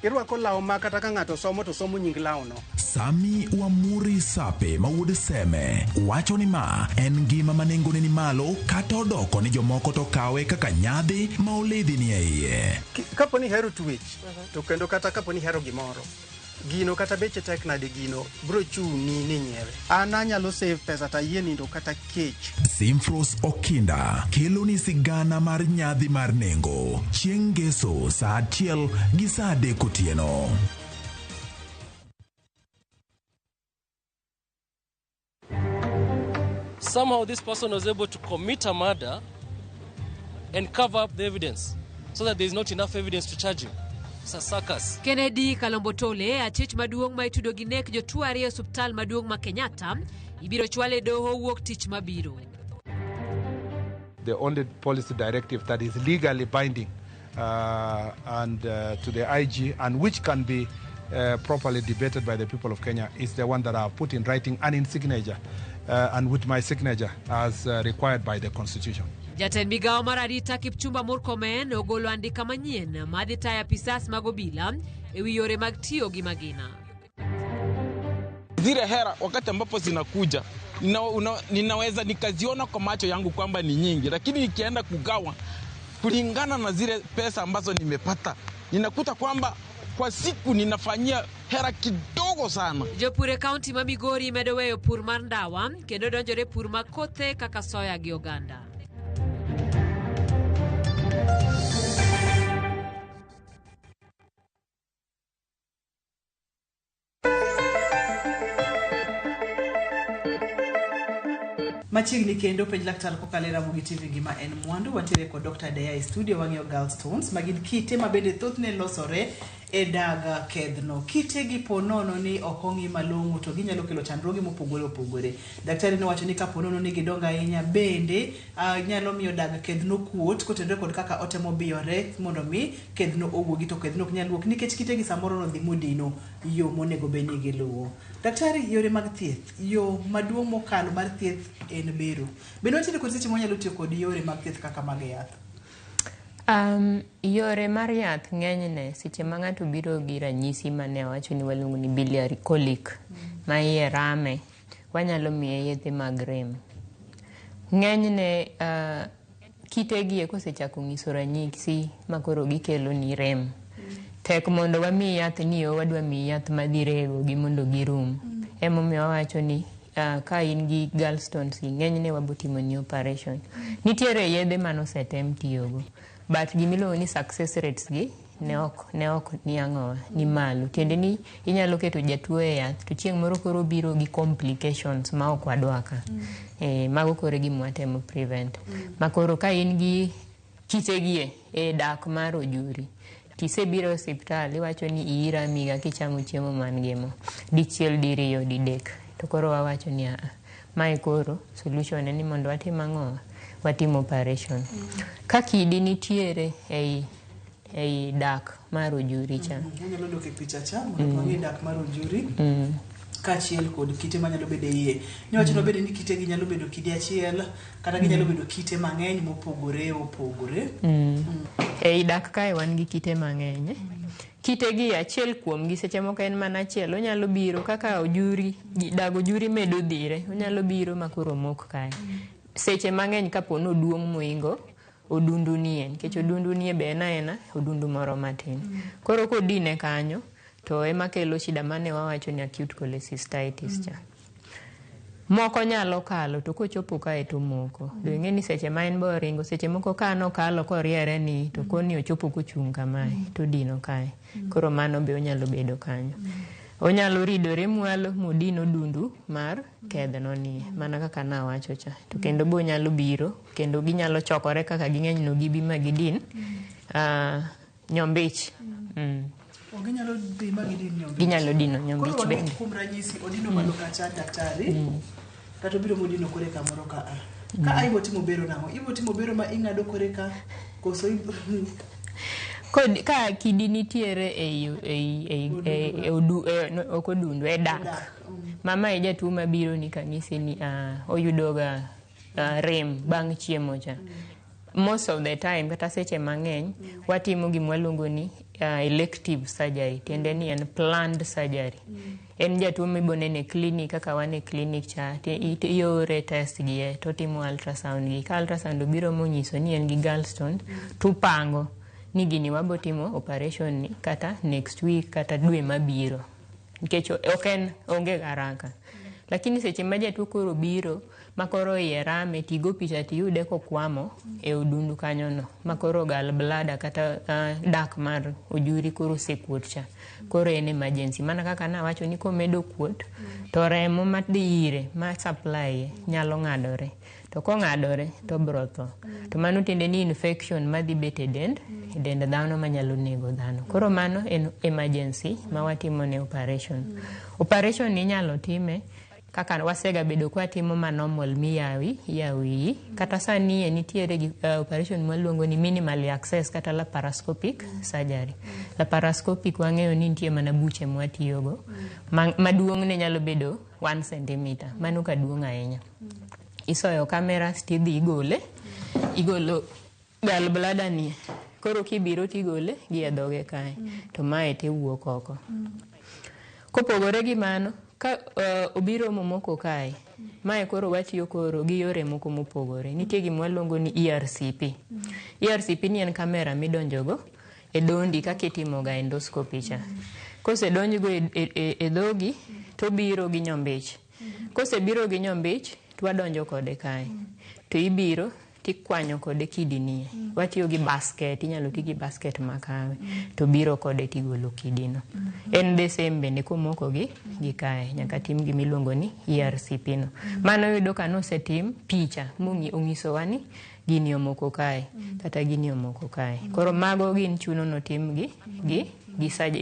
Irwako law ma kata ka ng'ato somo to somo nying lawno. Sami Wamuri Sape ma wuod Seme wacho ni ma en ngima ma nengone ni malo kata odoko ni jomoko to kawe kaka nyadhi ma oledhi ni e iye. Kapo ni ihero twech to kendo kata kapo ni ihero gimoro, gino kata beche tek nade gino bro chuni ni nyiewe. An anyalo save pesa to ayie nindo kata kech. Simfros Okinda kelo ni sigana mar nyadhi mar nengo chieng' ngeso saa 1 gi saa 3 otieno. Somehow this person was able to commit a murder and cover up the evidence so that there is not enough evidence to charge him. It's a circus. Kennedy Kalombo Tole, achich maduong' ma itudo gi nek jotuo ariyo e osiptal maduong' ma Kenyatta, ibiro chwal e doho wuok tich mabiro. The only policy directive that is legally binding and to the IG and which can be properly debated by the people of Kenya is the one that I have put in writing and in signature and with my signature as required by the Constitution. Jatend migawo mar arita Kipchumba Murkomen ogolo andika manyien madhi tayo apisas mag obila e wi yore mag tiyo gi magina. Zile hera wakati ambapo zinakuja ninaweza nikaziona kwa macho yangu kwamba ni nyingi, lakini nikienda kugawa kulingana na zile pesa ambazo nimepata, ninakuta kwamba kwa siku ninafanyia hera kidogo sana. Jopur e kaunti ma Migori medo weyo pur mar ndawa kendo donjore pur mag kothe kaka soya gi oganda. Machiegni kendo penj laktar kokalo e Ramogi TV ngima en mwandu. Wantiere kod Dr. Deya e studio wang'iyo gallstones ma gin kite ma bende thothne losore e dag kedhno. Kite gi po nono ni ok ong'i malong'o to ginyalo kelo chandruoge mopogore opogore. Daktari nowacho ni kapo nono ni gidongo ahinya bende nyalo miyo dag kedhno kuot kotenore kod kaka otemo biyore mondo mi kedhno owuogi to kedhno ok nyal wuok nikech kite gi samoro nodhi modino yo monego bed ni giluwo. Daktari, yore mag thieth, yo maduong' mokalo mar thieth en bero. Bende wantiere kod seche mwanyalo tiyo kod yore mag thieth kaka mag yath? Yore mar yath ng'enyne seche ma ng'ato biro gi ranyisi mane awacho ni waluongo ni biliary colic ma iye rame, wanyalo miye yedhe mag rem. Ng'enyne kitegi kosechako nyiso ranyisi makoro gikelo ni rem, tek mondo wami yath ni yo wadwa miyi yath madhi rego gi mondo girum. Emomiyo wawacho ni ka in gi gallstones gi ng'enyne wabo timoni operation. Nitiere yedhe manosetem tiyogo, but gimiluongo ni success rates gi ne ok ni ang'owa ni malo. Tiende ni inyalo keto jatuo e yath to chieng' moro koro biro gi complications ma ok wadwa ka. Mago koro e gima watemo prevent. Ma koro ka in gi kitegie e dak mar ojuri tisebiro e osiptal iwacho ni iyi ramiga kichamo chiemo man gi mo dichiel diriyo didek to koro wawacho ni aa mae koro solution en ni mondo watim ang'owa watim operation. Ka kidi nitiere ei dak mar ojuri cha. Wanyalo dok e picha cha mondo wang'e dak mar ojuri kaachiel kod kite manyalo bedo e iye. Niwacho nobede ni kite gi nyalo bedo kidi achiel kata ginyalo bedo kite mang'eny mopogore opogore. Ei dak kae wan gi kite mang'eny. Kite gi achiel kuom gi seche moko en mana achiel onyalo biro kaka ojuri dag ojuri medo dhire onyalo biro ma koro mok kae. Seche mang'eny kapo ni oduong' moingo odundu nie nikech odundu nie be en aena odundu moro matin. Koro kodine kanyo to ema kelo shida mane wawacho ni acute cholecystitis cha. Moko nyalo kalo to kochopo kae to moko. To ing'e ni seche ma en be oringo seche moko ka nokalo koriere ni to koni ochopo kochung' kamae to odino kae. Koro mano be onyalo bedo kanyo. Onyalo ridore mwalo modin odundu mar kedhno nie mana kaka nawacho cha. To kendo be onyalo biro kendo ginyalo chokore kaka ging'eny no gibi ma gidin nyombich. Ginyalo dhi ma gidin nyombich. Ginyalo dino nyombich Koro bende. Kuom ranyisi odino malo kacha daktari kata obiro modino kore kamoro ka a. Ka ibo timo bero nang'o? Ibo timo bero ma ing'ado kore ka koso Kod, ka kidi nitiere ei ok odundu e dak. Mama e jatuo mabiro ni kanyisi ni oyudoga rem bang' chiemo cha. Most of the time kata seche mang'eny watimo gima waluongo ni elective surgery, tiende ni en planned surgery. En jatuo mibonene e clinic kaka wan e clinic cha iore test gi e totimo ultrasound gi. Ka ultrasound obiro monyiso ni en gi gallstone, tupango ni gini wabotimo operation ni kata next week kata dwe mabiro. Nikech ok en onge haraka. Lakini seche ma jatuo koro biro ma koro iye rame tigo picha tiyude kokwamo e odundu kanyo no ma koro gall bladder kata dak mar ojuri koro osekuot cha, koro en emergency. Mana kaka nawacho ni komedo kuot to remo madhi ire ma supply nyalo ng'adore, to kong'adore to bro tho, to mano tiende ni infection madhi bet e dend dhano manyalo nego dhano. Koro mano en emergency ma watimo ne operation. Operation inyalo time kaka wasega bedo kwatimo ma normal miyawi iyawo iyi, kata sani e nitiere gi operation mwaluongo ni minimally access kata laparoscopic surgery. Laparoscopic wang'eyo ni nitie mana buche mwatiyogo maduong'ne nyalo bedo 1 centimeter, mano ka duong' ahinya. Isoyo cameras tidhi igole, igolo gall bladder ni, koro kibiro tigole gi e dhoge kae, to mae tiwuok oko. Kopogore gi mano, ka obiro momoko kae, mae koro watiyo koro gi yore moko mopogore. Nitie gima waluongo ni ERCP. ERCP ni en kamera midonjogo e dondi kaka itimoga endoscopy cha. Kosedonjgo e dhogi, tobiro gi nyombich. Kosebiro gi nyombich, twadonjo kode kae. To ibiro tikwanyo kode kidini. Watiyo gi basket, inyalo ti gi basket makawe, to biro kode tigolo kidino. En the same bende komoko gi kae, nyaka tim gimiluongo ni ERCP no. Mano yudo ka nosetim picha monyisowa ni gini omoko kae, kata gini omoko kae. Koro mago gin chuno notim gi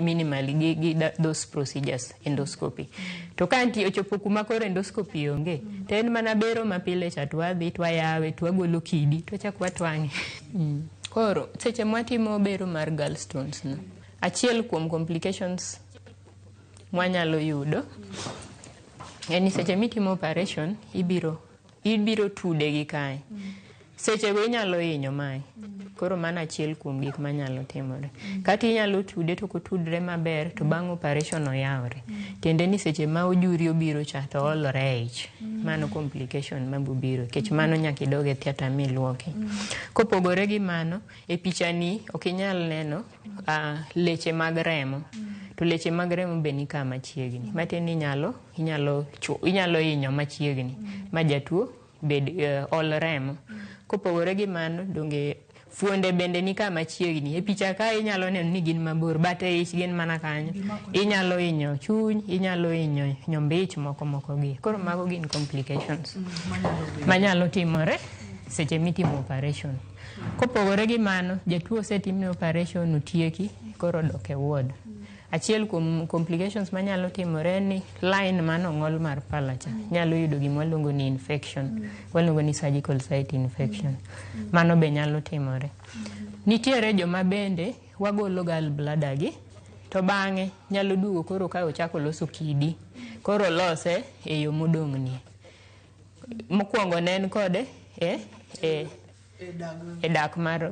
minimally gi those procedures, endoscopy. To ka nitie ochopo kuma koro endoscopy onge, to en mana bero mapile cha, twadhi twayawe, twagolo kidi, twachako watwang'e. Koro seche mwatimo bero mar gallstones no, achiel kuom complications mwanyalo yudo en ni seche mitimo operation ibiro tude gi kae. Sechego inyalo hinyo mae. Koro mano achiel kuom gik manyalo timore. Kata inyalo tude to kotudre maber to bang' operation oyawre. Tiende ni seche ma ojuri obiro cha to olore e ich. Mano complication mabobiro nikech mano nyaka idog e theatre miluoki. Kopogore gi mano, e pichani ok inyal neno leche mag remo. To leche mag remo be ni ka machiegni. Matiende ni inyalo hinyo machiegni ma jatuo bed ol remo. Kopogore gi mano, donge fuonde bende ni ka machiegni. E picha ka inyalo neno ni gin mabor, but e ich gin mana kanyo. Inyalo hinyo chuny, inyalo hinyo nyombich moko moko gi. Koro mago gin complications manyalo timore seche mitimo operation. Kopogore gi mano, jatuo osetimne operation otieki, koro odok e ward. Achiel kuom complications manyalo timore en ni line manong'ol mar pala cha nyalo yudo gima waluongo ni infection, waluongo ni surgical site infection. Mano be nyalo timore. Nitiere joma bende wagolo gall bladder gi, to bang'e nyalo duogo koro ka ochako loso kidi, koro olose e yo modong'nie. Mokwongo ne en kode e dak mar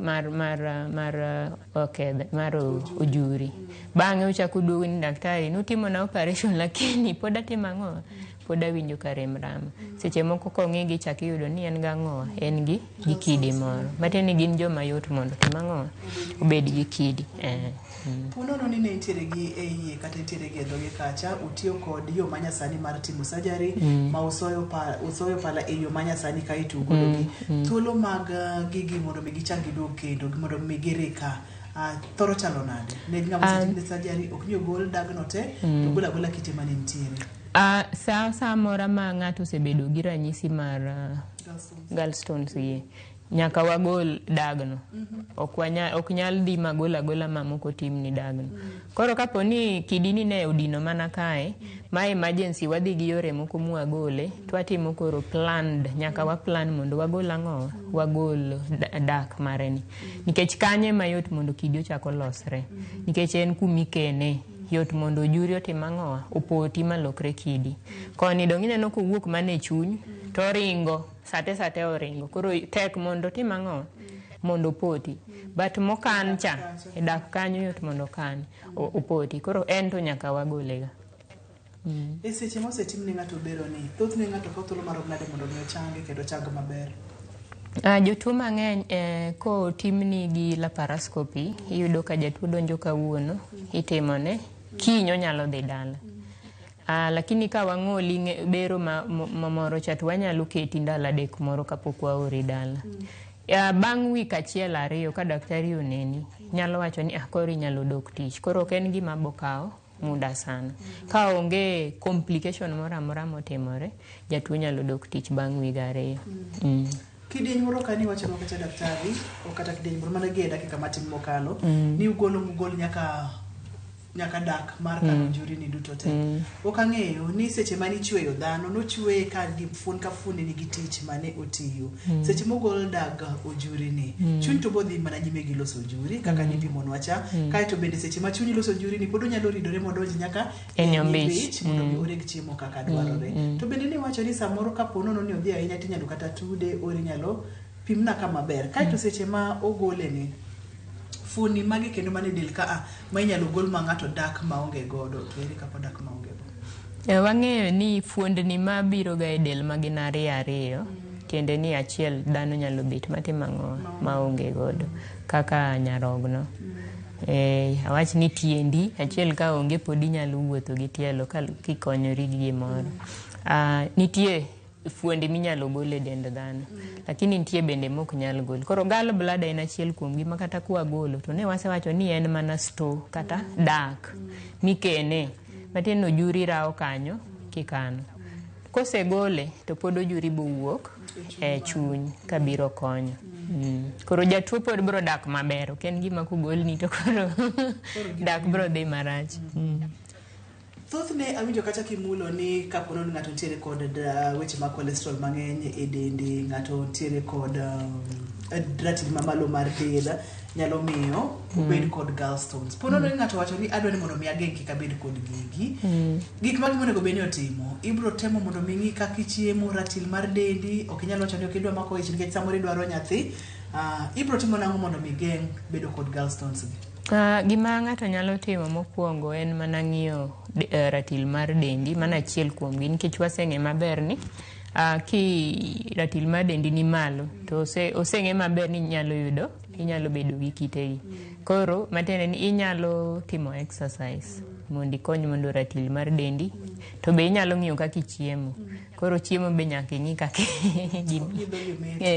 okethe mar ojuri. Bang'e ochako duogo ni daktari nutimo na operation lakini pod atimo ang'o? Pod awinjo ka rem rama. Seche moko kong'i gi chak iyudo ni en gang'o? En gi kidi moro. Matiende ni gin joma yot mondo otim ang'o? Obed gi kidi. Punono ni ne nitiere gi e iye kata nitiere gi e dhoge kacha, utiyo kod yo manyasani mar timo surgery ma usoyo pala e yo manyasani kaeto ugologi. Thuolo mag gigi mondo mi gichak giduog kendo mondo mi girika thoro chalo nade? Ne ng'ama osetimne surgery ok ni ogol dagno te, to ogol agola kite mane nitiere. Sa mora ma ng'ato osebedo gi ranyisi mar gallstones gi, nyaka wagol dagno. Ok nyal dhi magol agola mamoko timni dagno. Koro kapo ni kidini ne odino mana kae, ma emergency wadhi gi yore moko mwagole, twatimo koro planned, nyaka wa plan mondo wagol ang'o? Wagol dak mare ni. Nikech kanyo ema yot mondo kidi ochak olosre. Nikech en kumikene, yot mondo ojuri otim ang'o? Opoti malokre kidi. Koni dong' ineno kowuok mana e chuny, to oringo, sate oringo. Koro tek mondo otim ang'o? mondo opoti. But mokan cha, e dak kanyo yot mondo okan, opoti. Koro en to nyaka wagole ga. E seche mosetim ne ng'ato bero ni, thothne ng'ato kawo thuolo marom nade mondo mi ochangi kendo chang maber? Jotuo mang'eny kotimni gi laparoscopy, iyudo ka jatuo donjo kawuono, itimone, kiny onyalo dhi dala. Lakini ka wang'oli bero ma moro cha to wanyalo keti ndalo 3 moro kapok waori dala. Bang' wik 1 2 ka daktari oneni, nyalo wacho ni ah, koro inyalo dok tich. Koro ok en gima bokawo muda sana. Ka onge complication moro amora motimore, jatuo nyalo dok tich bang' wige 2. Kidieny moro ka niwachonwa kacha daktari, o kata kidieny moro mana gi e dakika matin mokalo, ni ugolo mugol nyaka dak mar kano ojuri ni duto te. Ok ang'eyo ni seche mane ichweyo dhano, nochweye ka gi fuon ka fuon nigi tich mane otiyo. Seche mogol dag ojuri ni, chuny to bodhi mana nyime gi loso ojuri kaka nipimonwa cha. Kaeto bende seche ma chuny loso ojuri ni pod onyalo ridore modonj nyaka e nyombich. Mondo mi oreg chiemo kaka dwarore. To bende niwacho ni samoro kapo nono ni odhi ahinya tinyalo kata tude or inyalo pimna kama ber. Kaeto seche ma ogole ni, fuoni magi kendo mane del ka a ma inyalo gol ma ng'ato dak maonge godo to ere kaka odak maonge go? Wang'eyo ni fuondni mabiro ga e del ma gin ariyo ariyo, tiende ni achiel dhano nyalo bet matimo ang'o maonge godo kaka nyarogno. Awach ni tiendi achiel ka onge pod inyalo wuotho gi tielo ka kikonyori gi gimoro. Nitie fuondi minyalo gol e dend dhano, lakini nitie bende mok nyal gol. Koro gall bladder en achiel kuom gi ma kata kwagolo to ne wasewacho ni en mana store kata dak mikene matiende ni ojuri rawo kanyo kikano. Kosegole to pod ojuri bowuok e chuny kabiro konyo. Koro jatuo pod biro dak maber, ok en gima kogolni to koro dak biro dhi marach. Thothne awinjo kacha kimulo ni kapo ni ng'ato nitiere kod weche mag cholesterol mang'eny e dende, ng'ato nitiere kod ratil mamalo mar del nyalo miyo obed kod gallstones. Po nono ni ng'ato wacho ni adwa ni mondo mi ageng' kik abed kod gigi. Gik magi monego bed ni otimo, ibro temo mondo mi ing'i kaka ichiemo, ratil mar dendi, ok inyal wacho ni ok idwa mako ich nikech samoro idwaro nyathi. Ibro timo nang'o mondo mi igeng' bedo kod gallstones gi? Gima ng'ato nyalo timo mokwongo en mana ng'iyo ratil mar dendi, mano achiel kuomgi nikech waseng'e maber ni ki ratil mar dendi ni malo to oseng'e maber ni inyalo yudo inyalo bedo gi kitegi. Koro matiende ni inyalo timo exercise mondo ikony mondo ratil mar dendi to be inyalo ng'iyo kaka ichiemo. Koro chiemo be nyaka ing'i kaka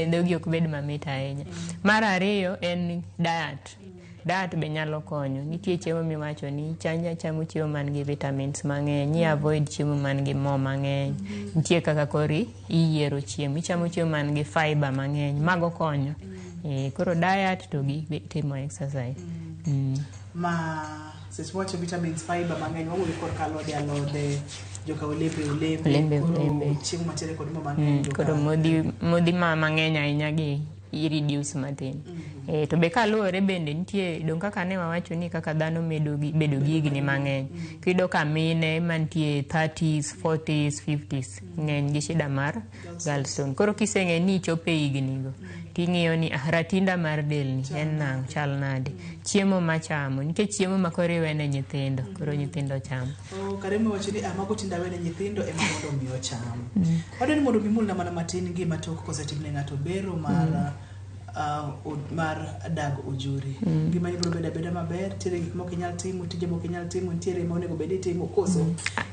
dhogi ok bed mamit ahinya. Mar ariyo en diet. Diet be nyalo konyo. Nitie chiemo miwacho ni chanja chamo chiemo man gi vitamins mang'eny, i avoid chiemo man gi mo mang'eny. Nitie kaka koro iyiero chiemo, ichamo chiemo man gi fiber mang'eny, mago konyo. Koro diet to gi timo exercise. Ma seche mwacho vitamins fiber mang'eny wawuoyo korka alode alode joka olembe olembe Olembe, koro olembe. Chiemo matiere kod mo mang'eny joka Koro modhi ma mang'eny ahinya gi i reduce matin. To be kaluwore bende nitie dong kaka ne wawacho ni kaka dhano medo gi, bedo gi higni mang'eny. Kiyudo ka mine mantie 30s, 40s, 50s ng'eny gi shida mar gallstone. Koro kiseng'e ni ichopo e higni go, ting'iyo ni ah, ratinda mar del ni en nang'o, chal nade. Chiemo machamo, nikech chiemo ma koro iwene nyithindo, koro nyithindo chamo. Oh, kare miwacho ni ah, mago tinde awene nyithindo ema mondo mi ocham. Wadwa ni mondo mi imulna mana matin gima tok kosetim ne ng'ato bero mar mar dag ojuri. Ngimani biro bedo abeda maber, nitiere gik mok inyal timo, tije mok inyal timo, nitiere ma onego bed ni itimo koso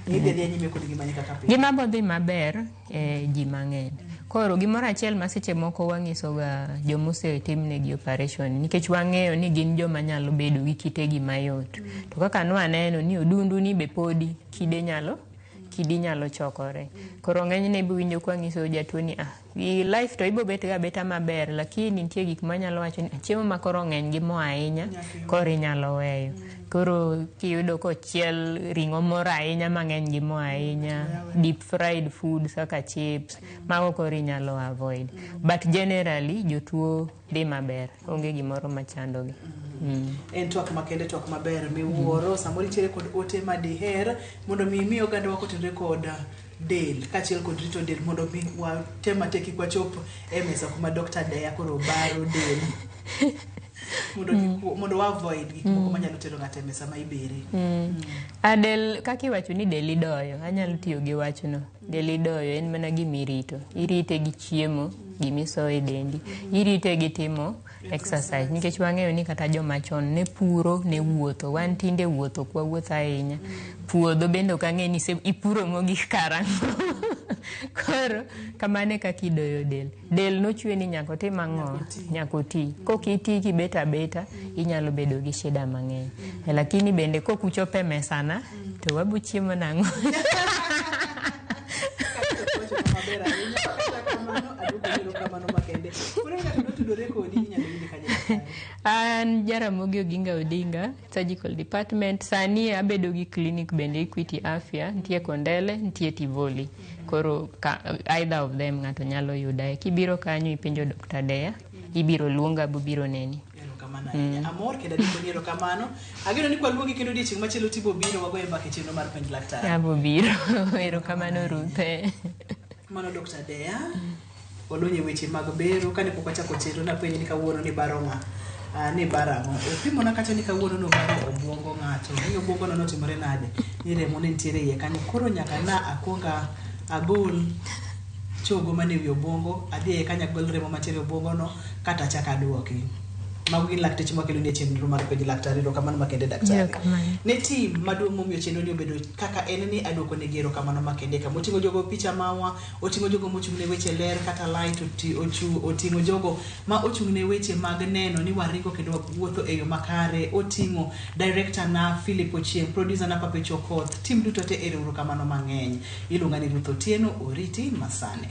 idhi adhiya nyime kod ngimani kaka pile. Gima bodhi maber e ji mang'eny. Koro gimoro achiel ma seche moko wang'iso ga jomosetimnegi operation nikech wang'eyo ni gin joma nyalo bedo gi kitegi mayot. To kaka nwaneno ni odundu ni be podi kide nyalo kidi nyalo chokore. Koro ng'enyne ibiwinjo kwang'iso jatuo ni ah, i life to ibo bet ga abeta maber lakini nitie gik manyalo wacho ni chiemo ma koro ng'eny gi mo ahinya koro inyalo weyo. Koro kiyudo kochiel ring'o moro ahinya mang'eny gi mo ahinya, deep fried foods kaka chips, mago koro inyalo avoid. But generally jotuo dhi maber, onge gimoro machandogi. En twak makende, twak maber miwuoro. Samoro itiere kod ote ma diher mondo mi imi ogandawa kotenore kod del kaachiel kod rito del mondo mi watem matek kik wachop e mesa kuma Dr. Deya koro baro del mondo mondo wa avoid gik moko manyalo tero ng'ato e mesa ma ibere. Adel kaka iwacho ni del idoyo, anyalo tiyo gi wachno. Del idoyo en mana gimirito. Irite gi chiemo, gimisoyo e dendi. Irite gi timo exercise nikech wang'eyo ni kata joma chon ne puro, ne wuotho. Wan tinde wuotho ok wawuoth ahinya. Puodho bende ok ang'e ni ipuro mogik karang'o. Koro kamano e kaka idoyo del. Del nochwe ni nyaka otim ang'o? Nyaka oti. Kok iti kibet abeta, inyalo bedo gi shida mang'eny. Lakini bende kok uchopo e mesana, to wabo chiemo nang'o? Maber ahinya. Kata kamano, aduoko erokamano makende. Koro ng'ato dwa tudore kodi, inyalo yudi kanye? An Jaramogi Oginga Odinga, Surgical Department. Sani abedo gi clinic bende Equity Afya, nitie Kondele, nitie Tivoli. Koro ka, either of them ng'ato nyalo yudae. Kibiro kanyo ipenjo Dr. Deya, ibiro luonga bobiro neni. Erokamano ahinya. Amor kendo aduokoni erokamano. Ageno ni kwaluongi kendo odiechieng' machielo tibo biro wagoye mbaka e chenro mar Penj Laktar. Abo biro. Erokamano Ruth. Mano Dr. Deya olony e weche mag bero. Kane pok wachako chenro napenje ni kawuono ni baro ng'a? Ni baro ang'o? Opimona kacha ni kawuono nobaro obuongo ng'ato. Ni obuongo no notimore nade? Ni remo ne nitiere iye kanyo. Koro nyaka na akuonga agol chogo mane wi obuongo, adhi iye kanyo agol remo mantiere e obuongo no, kata achak aduoki. Mago gin lakteche makelo ni e chenro mar Penj Laktar. Erokamano makende daktari. Erokamano. Ne tim maduong' momiyo chenro ni obedo kaka en ni aduoko negi erokamano makende kama oting'o jogo picha mawa, oting'o jogo mochung' ne weche ler kata light, oting'o jogo ma ochung' ne weche mag neno ni waringo kendo wawuotho e yo makare, oting'o director na Philip Ochieng, producer na Pape Chokoth, tim duto te ero uru kamano mang'eny. Iluonga ni Ruth Otieno, oriti masane.